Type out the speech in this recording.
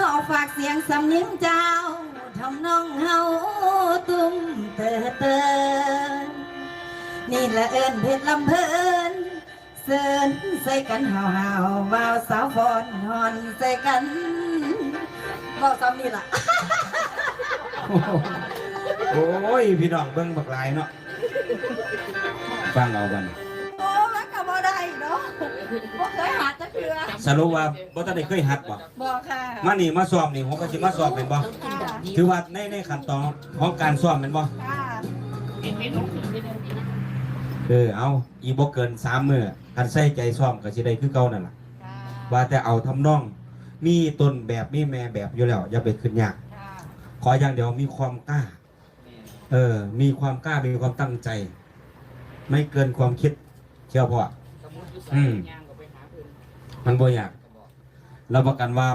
ເອົາຝາກສຽງສຳນຽງເຈົ້າ ທຳນອງເຮົາຕຸ້ມເຕີເຕີ ນີ້ລະເອີ້ນເພັດລຳເພີນ ເຊີນໃສ່ກັນຫ້າວໆ ບ່າວສາວຟ້ອນຮ້ອນໃສ່ກັນ ເວົ້າສ່ຳນີ້ລະ. ໂອ້ຍ ພີ່ນ້ອງເບິ່ງບັກຫຼາຍເນາະ ຟັງເອົາບັດນີ້. ໂອ້ ມັນກໍບໍ່ໄດ້ເນາະ ບໍ່ເຄີຍຫັດຈັກເທື່ອ. ສະຫຼຸບວ່າບໍ່ທັນໄດ້ເຄີຍຫັດບໍ່? ບໍ່ຄ່ະ. ມານີ້ມາຊ້ອມນີ້ ຫົວກະຊິມາຊ້ອມແມ່ນບໍ່? ຄ່ະ. ຖືວ່າໃນ ໃນຂັ້ນຕອນຂອງການຊ້ອມແມ່ນບໍ່? ຄ່ະ. ເອີ ເອົາ ອີກບໍ່ເກີນສາມມື້ ຄັນໃສ່ໃຈຊ້ອມກໍຊິໄດ້ຄືເກົ່ານັ້ນລະ. ຄ່ະ. ວ່າແຕ່ເອົາທຳນອງ ມີຕົ້ນແບບ ມີແມ່ແບບຢູ່ແລ້ວ ຢ່າໄປຄິດຍາກ. ຄ່ະ. ຂໍຢ່າງດຽວມີຄວາມກ້າ ແມ່ນ ເອີ ມີຄວາມກ້າ ມີຄວາມຕັ້ງໃຈ ໄມ່ເກີນຄວາມຄິດ ເຊື່ອພໍ່. ອືມ ມັນບໍ່ຍາກ ຮັບປະກັນວ່າ